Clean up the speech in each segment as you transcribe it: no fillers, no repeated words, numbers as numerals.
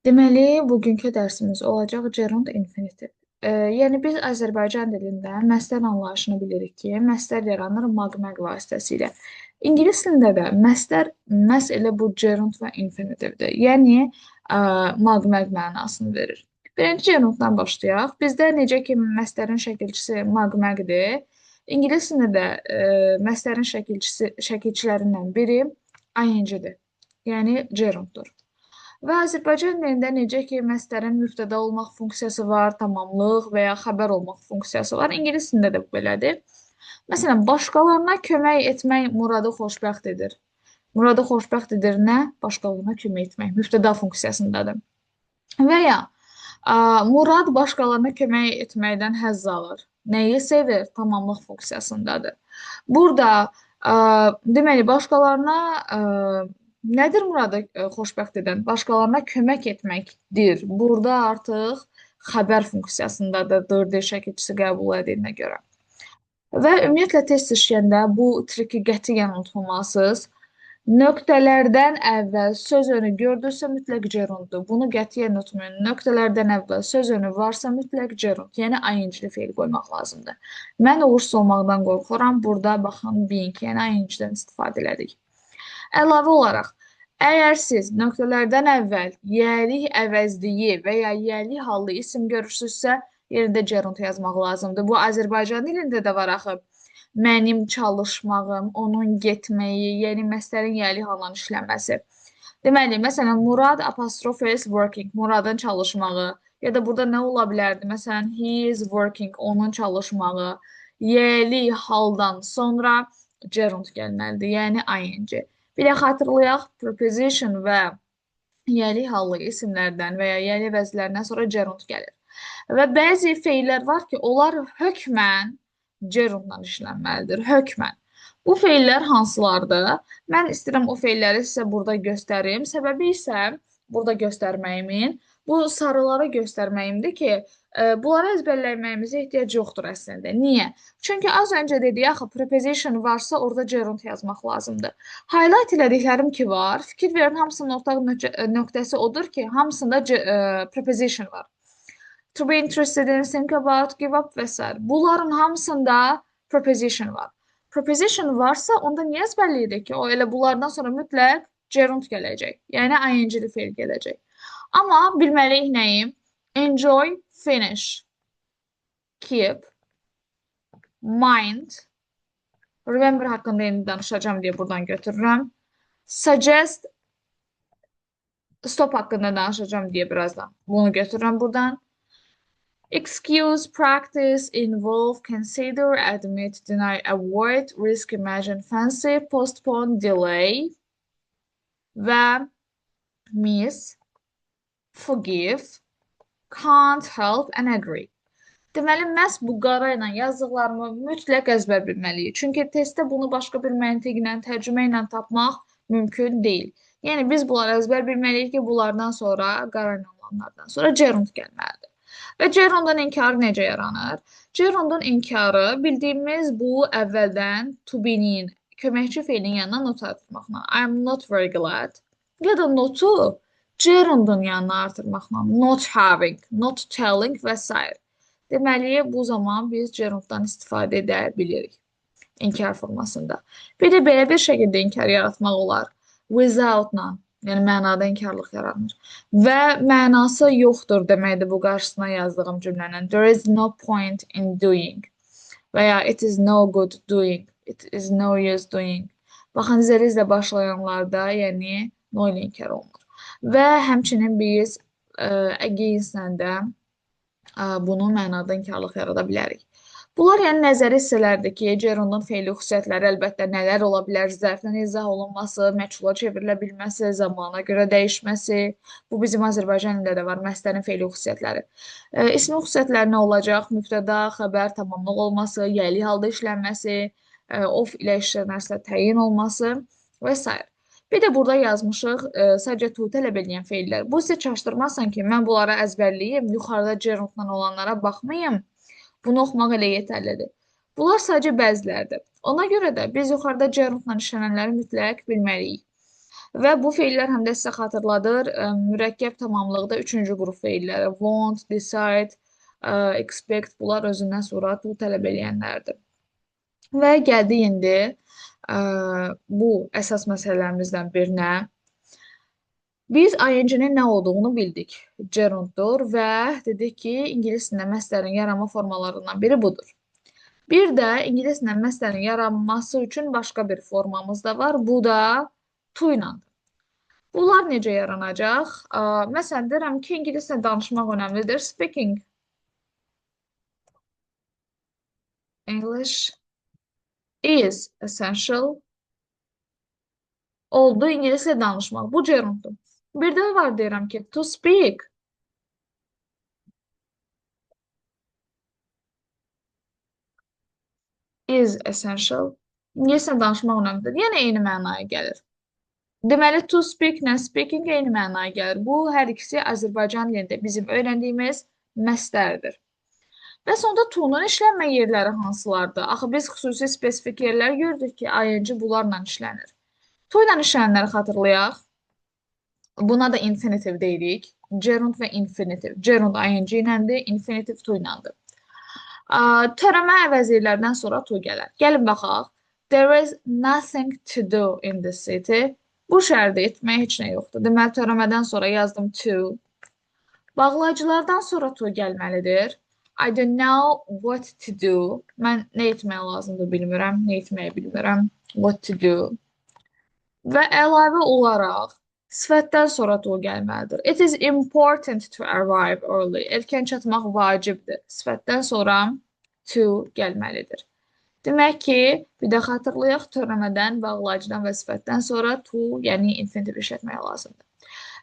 Deməli, bugünkü dərsimiz olacaq gerund infinitiv. Yəni biz Azərbaycan dilində məstər anlayışını bilirik ki, məstər yaranır mag-məq vasitəsilə. İngilis dilində də məstər məhz elə bu gerund və infinitivdir. Yəni mag-məq mənasını verir. Birinci gerunddan başlayaq. Bizdə necə ki məstərin şəkilçisi mag-məqdir, İngilis dilində də məstərin şəkilçilərindən biri ing-dir. Yəni gerunddur. Və Azərbaycan dilində necə ki, məstərin mübtəda olmaq funksiyası var, tamamlıq və ya xəbər olmaq funksiyası var. İngilis dilində də bu belədir. Məsələn, başqalarına kömək etmək Muradı xoşbəxt edir. Muradı xoşbəxt edir nə? Başqalarına kömək etmək. Mübtəda funksiyasındadır. Və ya Murad başqalarına kömək etməkdən həzz alır. Nəyi sevir? Tamamlıq funksiyasındadır. Burada deməli, başqalarına nədir Muradı xoşbəxt edən? Başqalarına kömək etməkdir. Burada artıq xəbər funksiyasındadır, dörd şəkilçisi qəbul edildiyinə görə. Və ümumiyyətlə test işləyəndə bu triki qətiyyən unutmamalısınız. Nöqtələrdən əvvəl söz önü gördünüzsə mütləq gerunddur. Bunu qətiyyən unutmayın. Nöqtələrdən əvvəl söz önü varsa mütləq gerund, yəni ing-li feil qoymaq lazımdır. Mən uğursuz olmaqdan qorxuram. Burada baxın being, yəni ing-dən istifadə elədik. Əlavə olaraq, əgər siz nöqtələrdən əvvəl yəlik əvəzliyi və ya yəlik hallı isim görürsünüzsə, yerində gerund yazmaq lazımdır. Bu Azərbaycan dilində də var axı. Mənim çalışmağım, onun getməyi, yəni məstərin yəlik halından işlənməsi. Deməli, məsələn, Murad apostrof is working, Muradın çalışmağı ya da burada nə ola bilərdi? Məsələn, he is working, onun çalışmağı. Yəlik haldan sonra gerund gəlməlidir, yəni ing. Bir də xatırlayaq, preposition və yəlik hallı isimlərdən və ya yəlik əvəzlərindən sonra gerund gəlir. Və bəzi feillər var ki, onlar hökmən gerundla işlənməlidir, hökmən. Bu feillər hansılardır? Mən istəyirəm o feilləri sizə burada göstərim. Səbəbi isə burada göstərməyimin, bu sarıları göstərməyimdir ki, bunları əzbərləməyimizə ehtiyac yoxdur əslində. Niyə? Çünki az öncə dedik, axı preposition varsa orada gerund yazmaq lazımdır. Highlight elədiklərim ki var, fikir verin, hamısının ortaq nöqtəsi odur ki, hamısında preposition var. To be interested in, think about, give up və s. Bunların hamısında preposition var. Preposition varsa onda niyə əzbərləyirik ki, o elə bunlardan sonra mütləq gerund gələcək. Yəni ing-li feil gələcək. Amma bilməliyik nəyi? Enjoy, finish, keep, mind, remember haqqında indi danışacağam deyə buradan götürürəm. Suggest, stop haqqında danışacağam deyə birazdan bunu götürürəm buradan. Excuse, practice, involve, consider, admit, deny, avoid, risk, imagine, fancy, postpone, delay və miss, forgive, can't help and agree. Deməli, məhz bu qara ilə yazdıqlarımı mütləq əzbər bilməliyik. Çünki testdə bunu başqa bir məntiqlə, tərcümə ilə tapmaq mümkün deyil. Yəni, biz bunları əzbər bilməliyik ki, bunlardan sonra, qara ilə olanlardan sonra gerund gəlməlidir. Və gerundun inkarı necə yaranır? Gerundun inkarı bildiyimiz bu əvvəldən to be-nin, köməkçi feilin yanına not artırmaqla. I am not very glad. Ya da notu gerundun yanına artırmaqla. Not having, not telling və s. Deməli, bu zaman biz gerunddan istifadə edə bilirik inkar formasında. Bir də belə bir şəkildə inkar yaratmaq olar. Without-la, yəni mənada inkarlıq yaranır. Və mənası yoxdur deməkdir bu qarşısına yazdığım cümlənin. There is no point in doing və ya it is no good doing, it is no use doing. Baxın, zerizlə başlayanlarda, yəni no ilə inkar olunur. Və həmçinin biz against-lə də bunu mənada inkarlıq yarada bilərik. Bunlar yəni nəzəri hissələrdir ki, gerundun feili xüsusiyyətləri əlbəttə nələr ola bilər? Zərflə izah olunması, məchula çevrilə bilməsi, zamana görə dəyişməsi. Bu bizim Azərbaycan dilində də var, məstərin feili xüsusiyyətləri. İsmi xüsusiyyətləri nə olacaq? Mübtəda, xəbər, tamamlıq olması, yəlik halda işlənməsi, of ilə işlənərsə təyin olması və s. Bir də burada yazmışıq, sadəcə to tələb edən feillər. Bu sizə çaşdırmazsan ki, mən bunları əzbərləyim, yuxarıda gerundla olanlara baxmayım. Bunu oxumaq elə yetərlidir. Bunlar sadəcə bəziləridir. Ona görə də biz yuxarıda gerundla işlənənləri mütləq bilməliyik. Və bu feillər həm də sizə xatırladır, mürəkkəb tamamlıqda üçüncü qrup feilləri want, decide, expect bunlar özündən sonra to tələb eləyənlərdir. Və gəldik indi bu əsas məsələlərimizdən birinə. Biz ing-nin nə olduğunu bildik. Gerunddur və dedik ki, ingilis dilində məslərin yaranma formalarından biri budur. Bir də ingilis dilində məslərin yaranması üçün başqa bir formamız da var. Bu da to ilədir. Bunlar necə yaranacaq? Məsələn, deyirəm ki, ingilis dilində danışmaq önəmlidir. Speaking English is essential. Oldu ingilis dilində danışmaq. Bu gerunddur. Bir də var deyirəm ki, to speak is essential. İngilis dilində danışmaq önəmlidir. Yəni eyni mənaya gəlir. Deməli, to speak ilə speaking eyni mənaya gəlir. Bu, hər ikisi Azərbaycan dilində bizim öyrəndiyimiz məsdərdir. Bəs onda to-nun işlənmə yerləri hansılardır? Axı biz xüsusi spesifik yerlər gördük ki, ing bunlarla işlənir. To ilə işlənənləri xatırlayaq. Buna da infinitiv deyirik. Gerund və infinitiv. Gerund ing iləndir, infinitiv to iləndir. Törəmə əvəzliklərdən sonra to gələr. Gəlin baxaq. There is nothing to do in the city. Bu şəhərdə etməyə heç nə yoxdur. Deməli, törəmədən sonra yazdım to. Bağlayıcılardan sonra to gəlməlidir. I don't know what to do. Mən nə etməyə lazımdır bilmirəm. Nə etməyi bilmirəm. What to do. Və əlavə olaraq sifətdən sonra to gəlməlidir. It is important to arrive early. Erkən çatmaq vacibdir. Sifətdən sonra to gəlməlidir. Demək ki, bir də xatırlayaq, törəmədən, bağlayıcıdan və sifətdən sonra to, yəni infinitiv işlətmək lazımdır.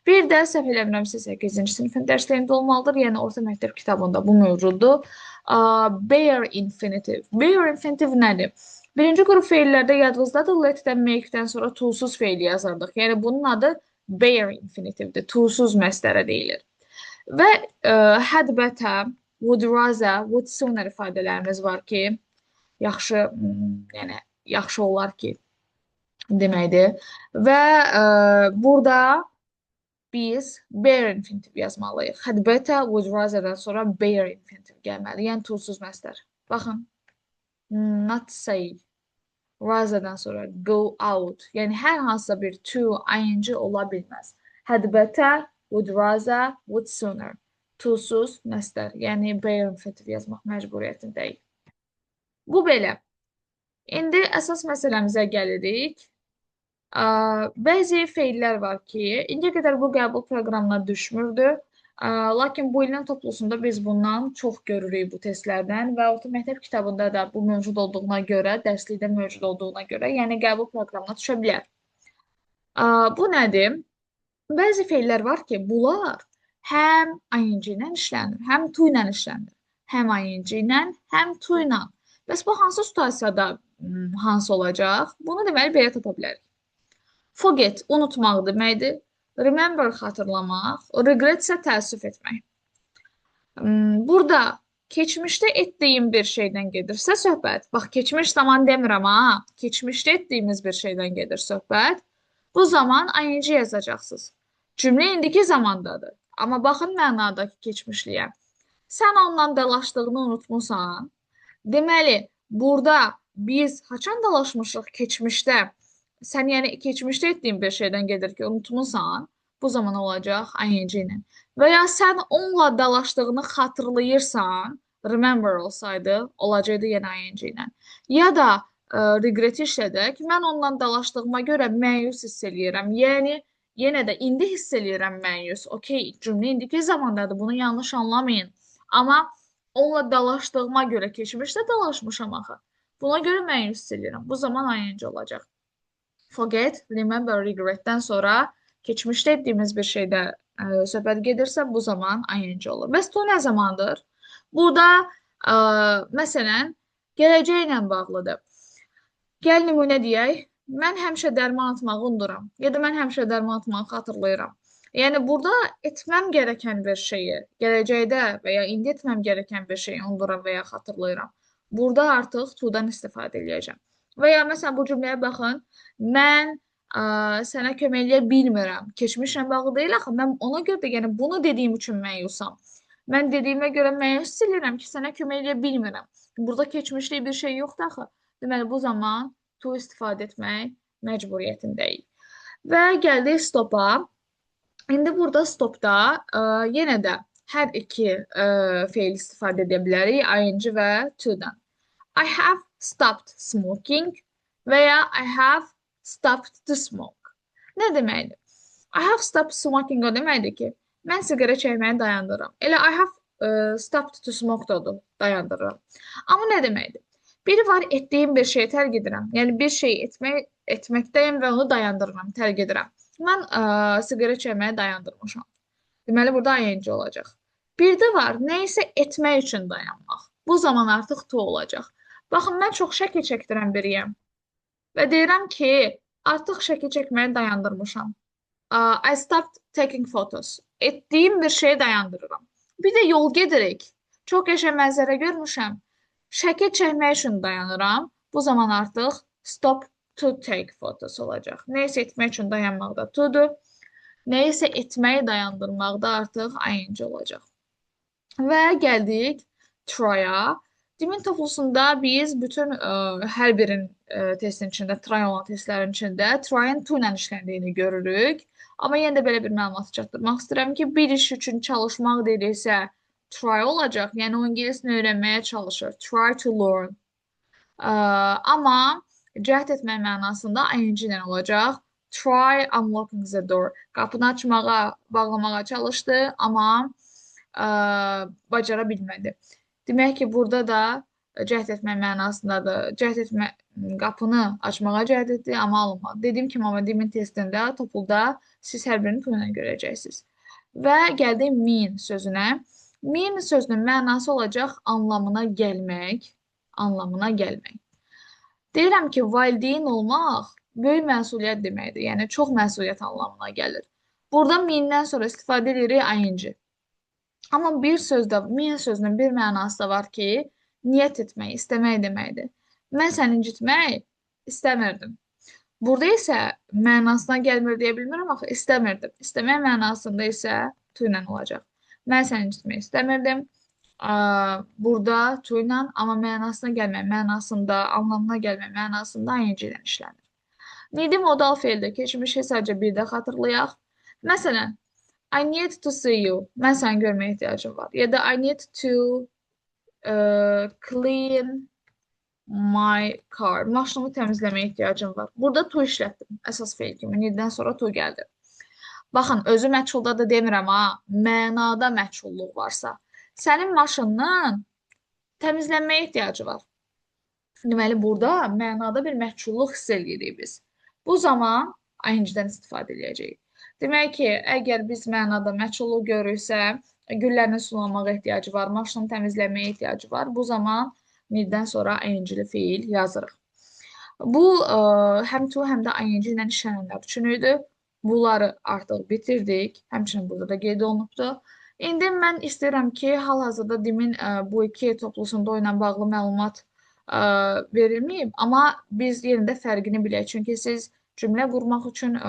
Bir də səhv eləmirəmsə 8-ci sinifin dərsliyində olmalıdır. Yəni orta məktəb kitabında bu mövcuddur. Bare infinitive. Bare infinitive nədir? Birinci qrup feillərdə yadınızdadır. Let-dən, make-dən sonra to-suz feili yazardıq. Yəni bunun adı bare infinitivdir. To-suz məsdərə deyilir. Və had better, would rather, would sooner ifadələrimiz var ki, yaxşı, yəni yaxşı olar ki deməkdir. Və burada biz bare infinitive yazmalıyıq. Had better, would rather-dan sonra bare infinitive gəlməli. Yəni to-suz məsdər. Baxın, not say, rather-dan sonra go out. Yəni hər hansısa bir to, ing ola bilməz. Had better, would rather, would sooner. To-suz məsdər. Yəni bare infinitive yazmaq məcburiyyətindəyik. Bu belə. İndi əsas məsələmizə gəlirik. Bəzi feillər var ki, indiyə qədər bu qəbul proqramına düşmürdü. Lakin bu ilin toplusunda biz bundan çox görürük bu testlərdən və orta məktəb kitabında da bu mövcud olduğuna görə, dərslikdə mövcud olduğuna görə, yəni qəbul proqramına düşə bilər. Bu nədir? Bəzi feillər var ki, bunlar həm ing ilə işlənir, həm to ilə işlənir. Həm ing ilə, həm to ilə. Bəs bu hansı situasiyada hansı olacaq? Bunu deməli belə tapa bilərik. Forget, unutmaq deməkdir. Remember, xatırlamaq. Regret isə təəssüf etmək. Burada keçmişdə etdiyim bir şeydən gedirsə söhbət. Bax, keçmiş zaman demirəm ha. Keçmişdə etdiyimiz bir şeydən gedir söhbət. Bu zaman ing yazacaqsınız. Cümlə indiki zamandadır. Amma baxın mənadakı keçmişliyə. Sən ondan dalaşdığını unutmusan. Deməli, burada biz haçan dalaşmışıq keçmişdə? Sən yəni keçmişdə etdiyin bir şeydən gedir ki, unutmusan, bu zaman olacaq ing ilə. Və ya sən onunla dalaşdığını xatırlayırsan, remember olsaydı, olacaqdı yenə ing ilə. Ya da regret işlədək, mən ondan dalaşdığıma görə məyus hiss eləyirəm. Yəni, yenə də indi hiss eləyirəm məyus. Okey, cümlə indiki zamandadır, bunu yanlış anlamayın. Amma onunla dalaşdığıma görə keçmişdə dalaşmışam axı. Buna görə məyus hiss eləyirəm. Bu zaman ing olacaq. Forget, remember, regretdən sonra keçmişdə etdiyimiz bir şeydə söhbət gedirsə, bu zaman ing olur. Bəs to nə zamandır? Burada məsələn, gələcəklə bağlıdır. Gəl nümunə deyək. Mən həmişə dərman atmağı unuduram. Ya da mən həmişə dərman atmağı xatırlayıram. Yəni burada etməm gərəkən bir şeyi, gələcəkdə və ya indi etməm gərəkən bir şeyi unuduram və ya xatırlayıram. Burada artıq to-dan istifadə eləyəcəm. Və ya məsələn bu cümləyə baxın. Mən Sənə kömək eləyə bilmirəm. Keçmişlə bağlı deyil axı. Mən ona görə də, yəni bunu dediyim üçün məyusam. Mən dediyimə görə məyus eləyirəm ki, sənə kömək eləyə bilmirəm. Burada keçmişlik bir şey yoxdur axı. Deməli, bu zaman to istifadə etmək məcburiyyətindəyik. Və gəldik stopa. İndi burada stopda yenə də hər iki feil istifadə edə bilərik, ing və to-dan. I have stopped smoking və ya I have stopped to smoke. Nə deməkdir? I have stopped smoking o deməkdir ki, mən siqaret çəkməyi dayandırıram. Elə I have stopped to smoke da odur, dayandırıram. Amma nə deməkdir? Biri var etdiyim bir şeyi tərk edirəm. Yəni bir şey etməkdəyim və onu dayandırıram, tərk edirəm. Mən siqaret çəkməyi dayandırmışam. Deməli, burada ing olacaq. Bir də var, nə isə etmək üçün dayanmaq. Bu zaman artıq to olacaq. Baxın, mən çox şəkil çəkdirən biriyəm. Və deyirəm ki, artıq şəkil çəkməyi dayandırmışam. I stopped taking photos. Etdiyim bir şeyi dayandırıram. Bir də yol gedirik. Çox qəşəng mənzərə görmüşəm. Şəkil çəkmək üçün dayanıram. Bu zaman artıq stop to take photos olacaq. Nəyisə etmək üçün dayanmaqda to-dur. Nəyisə etməyi dayandırmaqda artıq ing olacaq. Və gəldik try-a. Dimin toplusunda biz bütün hər birinin testin içində, try olan testlərin içində try-ın to ilə işləndiyini görürük. Amma yenə də belə bir məlumatı çatdırmaq istəyirəm ki, bir iş üçün çalışmaq dediksə try olacaq. Yəni o ingilis dilini öyrənməyə çalışır. Try to learn. Amma cəhd etmək mənasında ing ilə olacaq. Try unlocking the door. Qapını açmağa, bağlamağa çalışdı, amma bacara bilmədi. Demək ki, burada da cəhd etmək mənasındadır. Cəhd etmə, qapını açmağa cəhd etdi, amma alınmadı. Dediyim kimi, amma dimin testində, TOEFL-da siz hər birini to ilə görəcəksiniz. Və gəldik mean sözünə. Mean sözünün mənası olacaq anlamına gəlmək, anlamına gəlmək. Deyirəm ki, valideyn olmaq böyük məsuliyyət deməkdir. Yəni, çox məsuliyyət anlamına gəlir. Burada mean-dən sonra istifadə edirik ing. Amma bir sözdə, mean sözünün bir mənası da var ki, niyyət etmək, istəmək deməkdir. Mən səni incitmək istəmirdim. Burada isə mənasına gəlmir deyə bilmirəm, axı istəmirdim. İstəmək mənasında isə to ilə olacaq. Mən səni incitmək istəmirdim. Burada to ilə, amma mənasına gəlmək mənasında, anlamına gəlmək mənasında ing ilə işlənir. Need modal feildə keçmişi sadəcə bir də xatırlayaq. Məsələn, I need to see you. Mən səni görməyə ehtiyacım var. Ya da I need to clean my car. Maşınımı təmizləməyə ehtiyacım var. Burada to işlətdim. Əsas feil kimi. Need-dən sonra to gəldi. Baxın, özü məchulda da demirəm ha. Mənada məchulluq varsa. Sənin maşının təmizlənməyə ehtiyacı var. Deməli, burada mənada bir məchulluq hiss eləyirik biz. Bu zaman ing-dən istifadə eləyəcəyik. Demək ki, əgər biz mənada məchulluq görürüksə, güllərin sulanmağa ehtiyacı var, maşını təmizləməyə ehtiyacı var. Bu zaman need-dən sonra ing-li feil yazırıq. Bu, həm to, həm də ing ilə işlənənlər üçün idi. Bunları artıq bitirdik. Həmçinin burada da qeyd olunubdur. İndi mən istəyirəm ki, hal-hazırda DİM-in bu iki toplusunda o ilə bağlı məlumat verilməyib, amma biz yenə də fərqini bilək. Çünki siz cümlə qurmaq üçün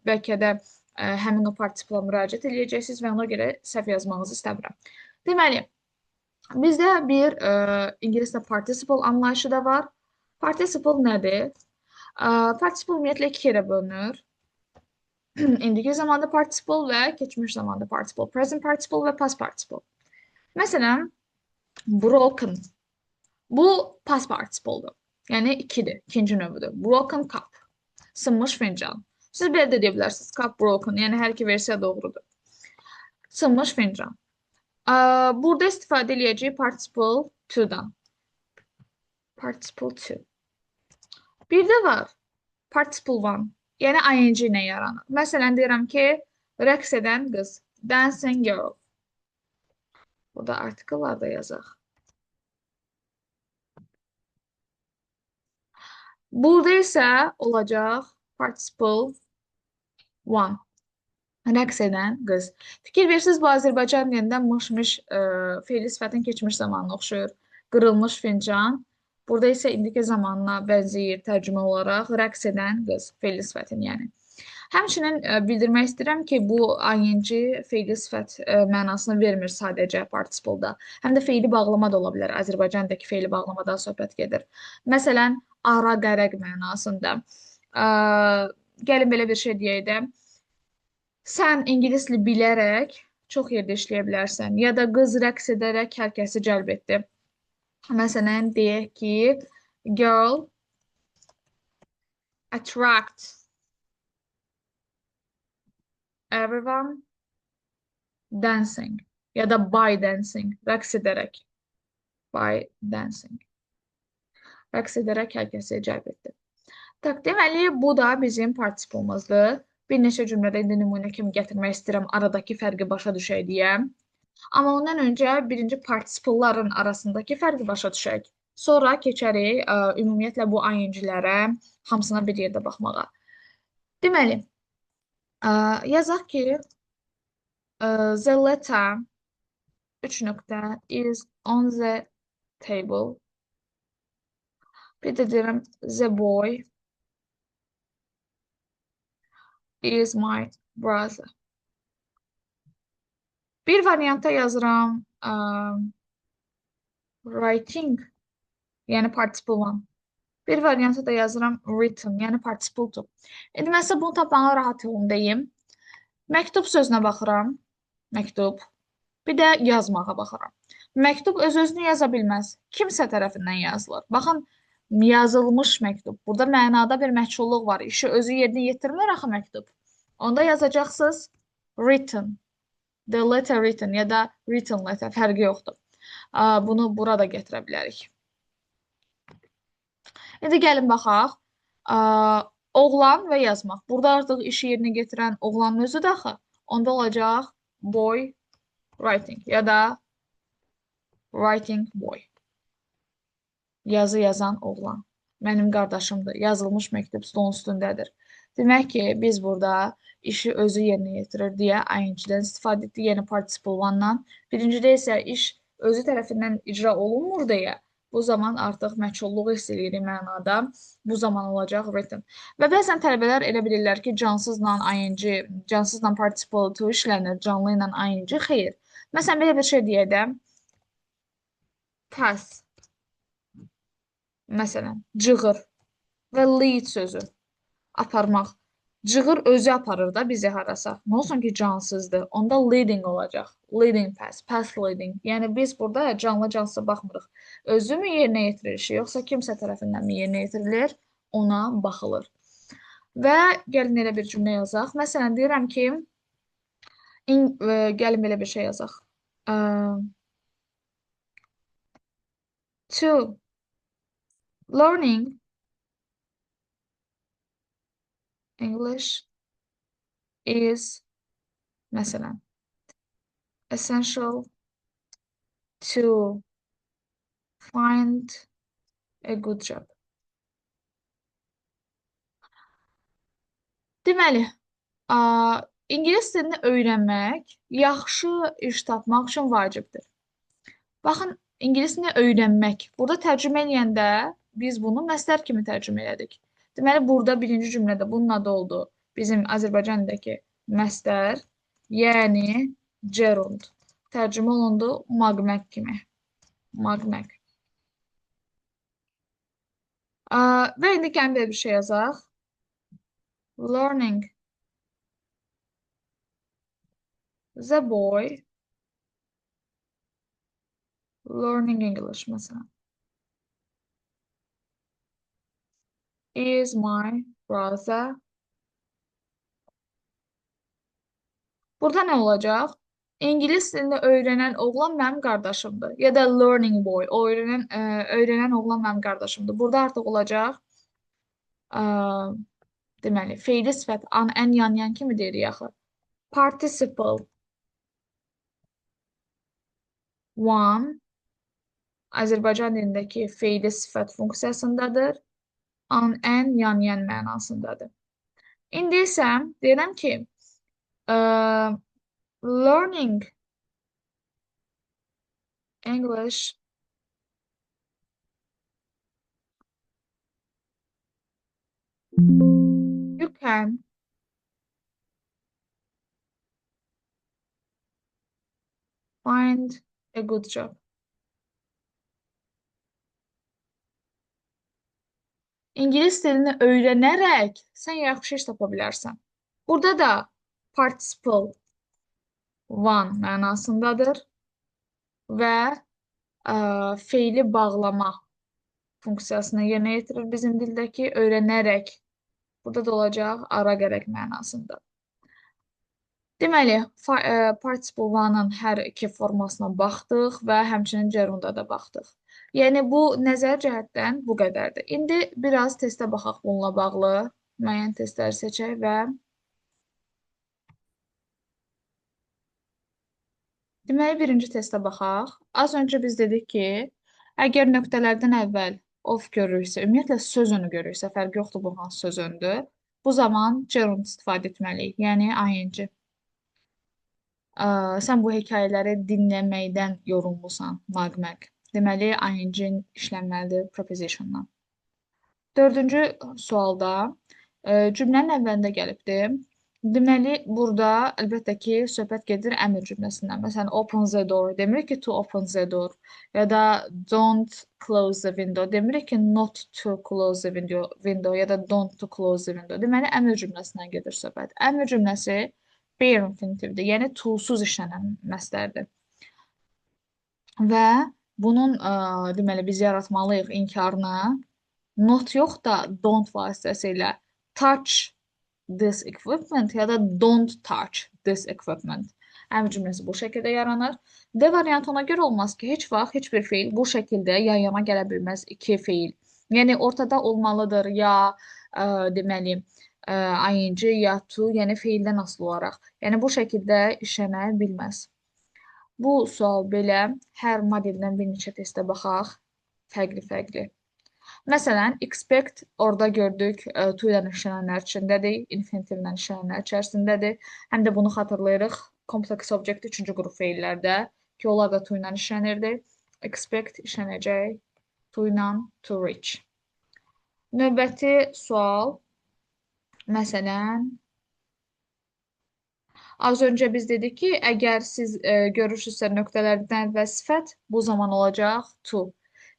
bəlkə də həmin o participla müraciət edəcəksiniz və ona görə səhv yazmağınızı istəmirəm. Deməli, bizdə bir ingiliscə participle anlayışı da var. Participle nədir? Participle ümumiyyətlə iki yerə bölünür. İndiki zamanda participle və keçmiş zamanda participle. Present participle və past participle. Məsələn, broken. Bu past participle'dır. Yəni ikidir, ikinci növüdür. Broken cup. Sınmış fincan. Siz belə də deyə bilərsiniz. Cup broken. Yəni hər iki versiya doğrudur. Sınmış fincan. Burada istifadə eləyəcəyik participle to-dan. Participle to. Bir də var participle one. Yəni ing ilə yaranır. Məsələn, deyirəm ki, rəqs edən qız. Dancing girl. Burada artikellar da yazaq. Burada isə olacaq participle one. Rəqs edən qız. Fikir verirsiniz, bu Azərbaycan dilində mış-mış feili sifətin keçmiş zamanına oxşuyur. Qırılmış fincan, Burada isə indiki zamanına bənzəyir tərcümə olaraq rəqs edən qız, fe'li sifətin yəni. Həmçinin bildirmək istəyirəm ki, bu ing fe'li sifət mənasını vermir sadəcə participle-da. Həm də fe'li bağlama da ola bilər. Azərbaycandakı fe'li bağlamadan söhbət gedir. Məsələn, ara qərəq mənasında. Gəlin belə bir şey deyək də. Sən ingilis dili bilərək çox yerdə işləyə bilərsən. Ya da qız rəqs edərək hər kəsi cəlb etdi. Məsələn, deyək ki, girl attract everyone dancing ya da by dancing, rəqs edərək. By dancing. Rəqs edərək hər kəsi cəlb etdi. Tak, deməli, bu da bizim participle'ımızdır. Bir neçə cümlədə indi nümunə kimi gətirmək istəyirəm, aradakı fərqi başa düşək deyə. Amma ondan öncə birinci participle'ların arasındakı fərqi başa düşək. Sonra keçərik ümumiyyətlə bu ing-lərə hamısına bir yerdə baxmağa. Deməli, yazaq ki, the letter 3 nöqtə is on the table. Bir də deyirəm, the boy is my brother. Bir variantda yazıram writing, yəni participle one. Bir variantda da yazıram written, yəni participle two. İndi mən sizə bunu tapmağın rahat yolunu deyim. Məktub sözünə baxıram. Məktub. Bir də yazmağa baxıram. Məktub öz-özünü yaza bilməz. Kimsə tərəfindən yazılır. Baxın, yazılmış məktub. Burada mənada bir məchulluq var. İşi özü yerinə yetirmir axı məktub. Onda yazacaqsınız written. The letter written ya da written letter fərqi yoxdur. Bunu burada gətirə bilərik. İndi gəlin baxaq. Oğlan və yazmaq. Burada artıq işi yerinə getirən oğlanın özüdür axı. Onda olacaq boy writing ya da writing boy. Yazı yazan oğlan. Mənim qardaşımdır. Yazılmış məktub stolun üstündədir. Demək ki, biz burada işi özü yerinə yetirir deyə ing-dən istifadə etdik, yəni participle one-dan. Birincidə isə iş özü tərəfindən icra olunmur deyə bu zaman artıq məchulluq hiss edirik mənada. Bu zaman olacaq written. Və bəzən tələbələr elə bilirlər ki, cansızla ing, cansızla participle two işlənir, canlı ilə ing. Xeyr. Məsələn, belə bir şey deyək də. Pass. Məsələn, cığır və lead sözü. Aparmaq. Cığır özü aparır da bizi harasa. Nə olsun ki, cansızdır. Onda leading olacaq. Leading pass, pass leading. Yəni biz burada canlı cansıza baxmırıq. Özü mü yerinə yetirir işi, yoxsa kimsə tərəfindən mi yerinə yetirilir, ona baxılır. Və gəlin elə bir cümlə yazaq. Məsələn, deyirəm ki, gəlin belə bir şey yazaq. To learning English is, məsələn, essential to find a good job. Deməli, ingilis dilini öyrənmək yaxşı iş tapmaq üçün vacibdir. Baxın, ingilis dilini öyrənmək. Burada tərcümə eləyəndə biz bunu məstər kimi tərcümə elədik. Deməli, burada birinci cümlədə bunun adı oldu bizim Azərbaycan dilindəki məstər, yəni gerund. Tərcümə olundu magmək kimi. Magmək. Və indi gəlin belə bir şey yazaq. Learning the boy learning English məsələn. Is my brother. Burada nə olacaq? İngilis dilini öyrənən oğlan mənim qardaşımdır. Ya da learning boy, o öyrənən oğlan mənim qardaşımdır. Burada artıq olacaq, deməli, feili sifət an, ən, yan, yan kimi deyirik axı. Participle one Azərbaycan dilindəki feili sifət funksiyasındadır. An, ən, yan, yan mənasındadır. İndi isə deyirəm ki, learning English You can find a good job. İngilis dilini öyrənərək sən yaxşı iş tapa bilərsən. Burada da participle one mənasındadır və feili bağlama funksiyasını yerinə yetirir bizim dildəki öyrənərək. Burada da olacaq ara gərək mənasında. Deməli, participle one-ın hər iki formasına baxdıq və həmçinin gerunda da baxdıq. Yəni, bu nəzəri cəhətdən bu qədərdir. İndi biraz testə baxaq bununla bağlı. Müəyyən testləri seçək və deməli, birinci testə baxaq. Az öncə biz dedik ki, əgər nöqtələrdən əvvəl of görürüksə, ümumiyyətlə söz önü görürüksə, fərqi yoxdur bu hansı söz öndür. Bu zaman gerund istifadə etməliyik, yəni ing. Sən bu hekayələri dinləməkdən yorulmusan, nağməq. Deməli, ing işlənməlidir prepositiondan. Dördüncü sualda cümlənin əvvəlində gəlibdir. Deməli, burada əlbəttə ki, söhbət gedir əmr cümləsindən. Məsələn, open the door demirik ki, to open the door ya da don't close the window demirik ki, not to close the window ya da don't to close the window. Deməli, əmr cümləsindən gedir söhbət. Əmr cümləsi bare infinitivdir, yəni to-suz işlənən məslərdir. Və bunun, deməli, biz yaratmalıyıq inkarını. Not yox da don't vasitəsilə touch this equipment ya da don't touch this equipment. Əmr cümləsi bu şəkildə yaranır. D variantı ona görə olmaz ki, heç vaxt heç bir feil bu şəkildə yan-yana gələ bilməz iki feil. Yəni, ortada olmalıdır ya, deməli, ing ya to, yəni feildən asılı olaraq. Yəni, bu şəkildə işlənə bilməz. Bu sual belə, hər modeldən bir neçə testə baxaq, fərqli-fərqli. Məsələn, expect orada gördük, to ilə işlənənlər içindədir, infinitivlə işlənənlər içərisindədir. Həm də bunu xatırlayırıq, complex object 3-cü qrup feillərdə ki, onlar da to ilə işlənirdi. Expect işlənəcək to ilə to reach. Növbəti sual, məsələn, az öncə biz dedik ki, əgər siz görürsünüzsə nöqtələrdən və sifət, bu zaman olacaq to.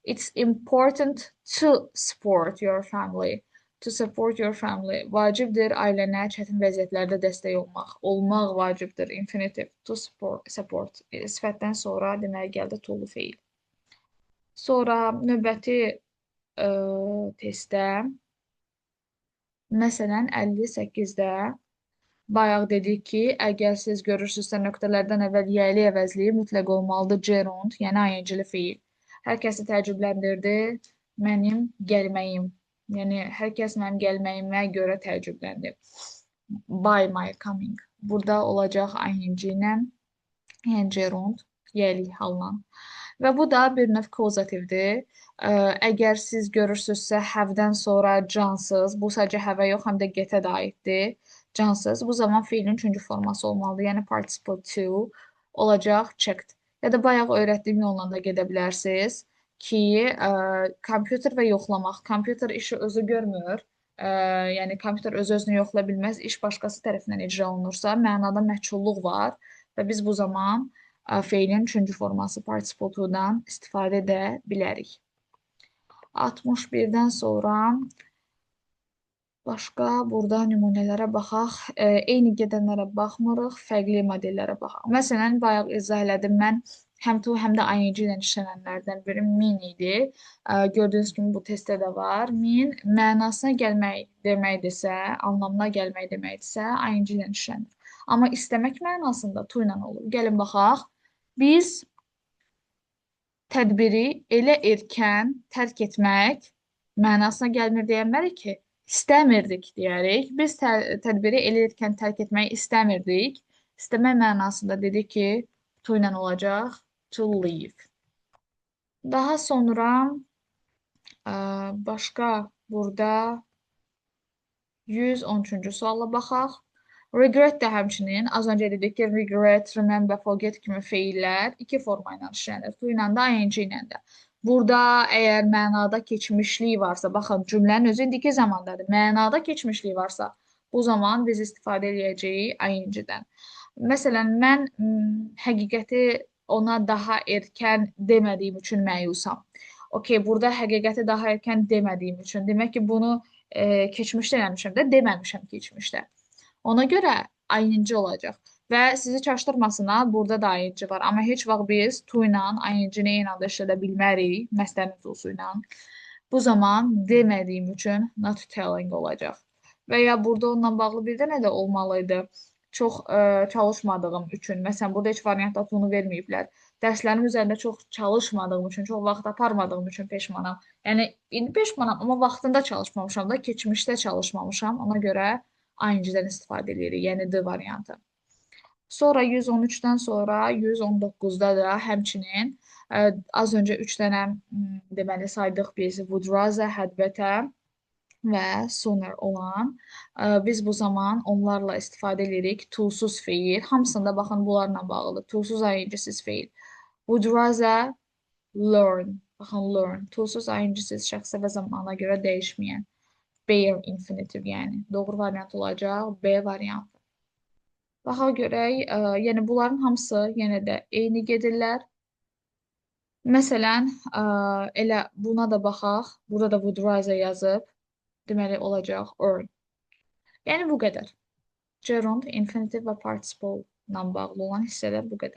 It's important to support your family. To support your family. Vacibdir ailənə çətin vəziyyətlərdə dəstək olmaq. Olmaq vacibdir. Infinitive. To support. Sifətdən sonra deməli gəldi to'lu feil. Sonra növbəti testdə məsələn 58-də bayaq dedik ki, əgər siz görürsünüzsə nöqtələrdən əvvəl yiyəli əvəzliyi mütləq olmalıdır gerund, yəni ing-li feil. Hər kəsi təəccübləndirdi mənim gəlməyim. Yəni, hər kəs mənim gəlməyimə görə təəccübləndi. By my coming. Burada olacaq ing ilə, yəni gerund, yiyəli halla. Və bu da bir növ kauzativdir. Əgər siz görürsünüzsə, have-dən sonra cansız, bu sadəcə have-ə yox, həm də get-ə də aiddir. Cansız. Bu zaman feilin üçüncü forması olmalıdır. Yəni, participle to olacaq checked. Ya da bayaq öyrətdiyim yolla da gedə bilərsiniz ki, kompüter və yoxlamaq. Kompüter işi özü görmür. Yəni, kompüter öz-özünü yoxlaya bilməz. İş başqası tərəfindən icra olunursa, mənada məchulluq var və biz bu zaman feilin üçüncü forması participle to-dan istifadə edə bilərik. 61-dən sonra başqa burada nümunələrə baxaq. Eyni gedənlərə baxmırıq, fərqli modellərə baxaq. Məsələn, bayaq izah elədim mən, həm to, həm də ing ilə işlənənlərdən biri mean idi. Gördüyünüz kimi bu testdə də var. Mean mənasına gəlmək deməkdirsə, anlamına gəlmək deməkdirsə, ing ilə işlənir. Amma istəmək mənasında to ilə olur. Gəlin baxaq. Biz tədbiri elə erkən tərk etmək mənasına gəlmir deyənmərik ki, istəmirdik deyərik. Biz tədbiri elə erkən tərk etmək istəmirdik. İstəmək mənasında dedik ki, to ilə olacaq, to leave. Daha sonra başqa burada 113-cü suala baxaq. Regret də həmçinin, az öncə dedik ki, regret, remember, forget kimi feillər iki forma ilə işlənir. To ilə də, ing ilə də. Burada əgər mənada keçmişlik varsa, baxın, cümlənin özü indiki zamandadır. Mənada keçmişlik varsa, bu zaman biz istifadə eləyəcəyik ing-dən. Məsələn, mən həqiqəti ona daha erkən demədiyim üçün məyusam. Okey, burada həqiqəti daha erkən demədiyim üçün. Demək ki, bunu keçmişdə eləmişəm də, deməmişəm keçmişdə. Ona görə ing olacaq. Və sizi çaşdırmasın ha, burada da ing var. Amma heç vaxt biz to ilə ing-ni eyni anda işlədə bilmərik, məslərin to-su ilə. Bu zaman demədiyim üçün not telling olacaq. Və ya burada onunla bağlı bir dənə də olmalı idi. Çox çalışmadığım üçün. Məsələn, burada heç variantda to-nu verməyiblər. Dərslərim üzərində çox çalışmadığım üçün, çox vaxt aparmadığım üçün peşmanam. Yəni, indi peşmanam, amma vaxtında çalışmamışam da, keçmişdə çalışmamışam. Ona görə ing-dən istifadə edirik, yəni D variantı. Sonra 113-dən sonra 119-da da həmçinin az öncə 3 dənə deməli saydıq biz would rather, had better və sooner olan. Biz bu zaman onlarla istifadə edirik. To-suz feil. Hamısında baxın bunlarla bağlıdır. To-suz ing-siz feil. Would rather learn. Baxın learn. To-suz ing-siz şəxsə və zamana görə dəyişməyən. Bare infinitive yəni. Doğru variant olacaq B variantı. Baxa görək, yəni bunların hamısı yenə də eyni gedirlər. Məsələn, elə buna da baxaq. Burada da would rather yazıb. Deməli olacaq earn. Yəni bu qədər. Gerund, infinitive və participle ilə bağlı olan hissələr bu qədər.